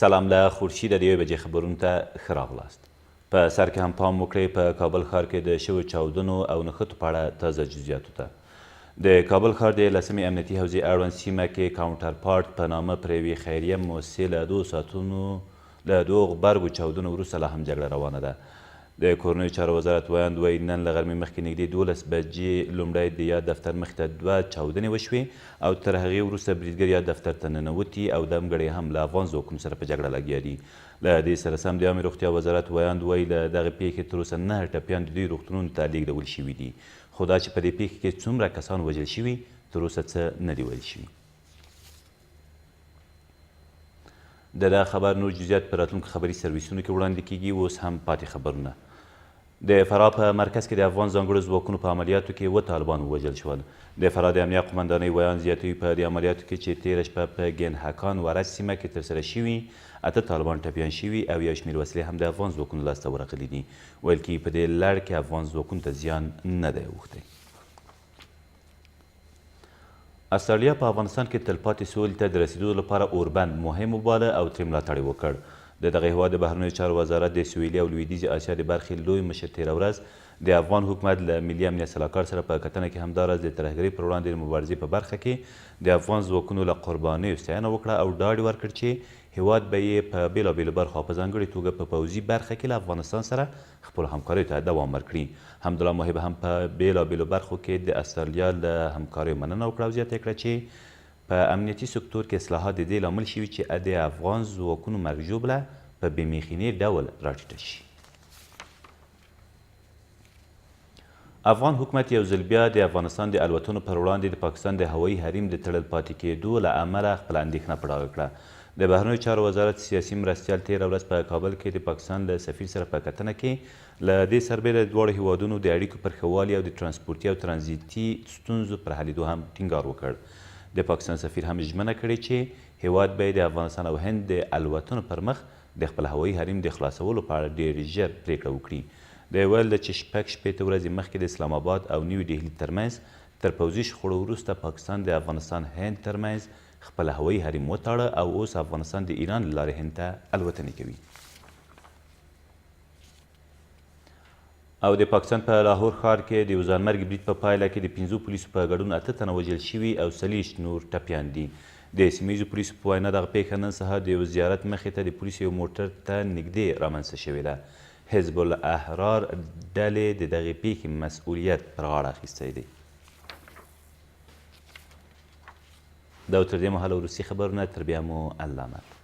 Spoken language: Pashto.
سلام له خورشیده د یوې بجې خبرونو ته ښه راغلاست. په سر کې هم پام وکړئ په کابل ښار کې د شویو چاودنو او نښتو په اړه تازه جزیاتو ته. د کابل ښار د لسمې امنیتي حوزې اړوند سیمه کې کاونټر پارټ په نامه پر یوې خیریه موسسې له دوو ساعتونو له دوو غبرګو چاودنو وروسته لا هم جګړه روانه ده. د کورنیو چارو وزارت ویاند وایي، نن له غرمې مخکې نږدې 12 بجې لومړی د یاد دفتر مخې ته دوه چاودنې وشوې او تر هغې وروسته بریدګر یاد دفتر ته ننوتي او دم ګړی هم له افغان ځواکونو سره په جګړه لګیا دي. له دې سره سم د عامې روغتیا وزارت ویاند وایي، له دغې پېښې تر اوسه نهه ټپیان د دوی روغتونونو ته لېږدول شوي دي، خو دا چې په دې پېښې کې څومره کسان وژل شوي، تر اوسه څه نه دي ویل شوي. د دغه خبر نور جزئیات په راتلونکو خبري سرویسونو کې وړاندې کیږي. اوس هم پاتې خبرونه. د فراه په مرکز کې د افغان ځانګړو ځواکونو په عملیاتو کې اووه طالبان ووژل شول. د فراه د امنیه قومندانۍ ویاند زیاتوي، په دې عملیاتو کې چې تېره شپه په ګینهکان ورج سیمه کې ترسره شوي، اته طالبان ټپیان شوي او یو شمېر وسلې هم د افغان ځواکونو لاسته ورغلي دي. ویل کېږي په دې لړ کې افغان ځواکونو ته زیان نه دی اوښتی. استرالیا په افغانستان کې تلپاتې سولې ته د رسېدو لپاره اوربند مهم وباله او ترې ملاتړ یې وکړ. د دغه هېواد د بهرنیو چارو وزارت د سویلي او لوېدیځې اسیا د برخې لوی مشر تېره ورځ د افغان حکومت له ملي امنیت سلاکار سره په کتنه کې همداراز د ترهګرۍ پر وړاندې د مبارزې په برخه کې د افغان ځواکونو له قربانیو ستاینه وکړه او ډاډ یې ورکړ چې هېواد به یې په بېلابېلو برخو او په ځانګړې توګه په پوځي برخه کې له افغانستان سره خپلو همکاریو ته دوام ورکړي. حمدالله محب هم په بېلابېلو برخو کې د استرالیا له همکاریو مننه وکړه او زیاته یې کړه چې په امنیتي سکتور کې اصلاحات د دې لامل شوي چې د افغان ځواکونو مرګ ژوبله په بې مخینې ډول راټیټه شي. افغان حکومت یو ځل بیا د افغانستان د الوتنو پر وړاندې د پاکستان د هوایي حریم د تړل پاتې کېدو له امله خپله اندېښنه په ډاګه کړه. د بهرنیو چارو وزارت سیاسي مرستیال تېره ورځ په کابل کې د پاکستان له سفیر سره په کتنه کې له دې سربېره د دواړو هېوادونو د اړیکو پر ښه والي او د ترانسپورتي او ترانزیتي ستونزو پر حلېدو هم ټینګار وکړ. د پاکستان سفیر هم ژمنه کړې چې هېواد به یې د افغانستان او هند د الوتنو پر مخ د خپل هوایي حریم د خلاصولو په اړه ډېر ژر پرېکړه وکړي. د ویل ده چې 66 ورځې مخکې د اسلام اباد او نوي ډهلي ترمنځ تر پوځي شخړو وروسته پاکستان د افغانستان هند ترمنځ خپل هوایي حریم وتاړه او اوس افغانستان د ایران له لارې هند ته الوتنې کوي. او د پاکستان په لاهور ښار کې د یو ځانمرګي برید په پایله کې د پنځو پولیسو په ګډون اته تنه وژل شوي او 40 نور ټپیان دي. د سیمه ییزو پولیسو په وینا دغه پېښه نن سهار د یو زیارت مخې ته د پولیسو یو موټر ته نږدې رامنځته شوې ده. حزب الاحرار ډلې د دغې پېښې مسؤلیت پر غاړه اخیستی دی. دا و تر دې مهاله وروستي خبرونه، تر بیا مو الله مل.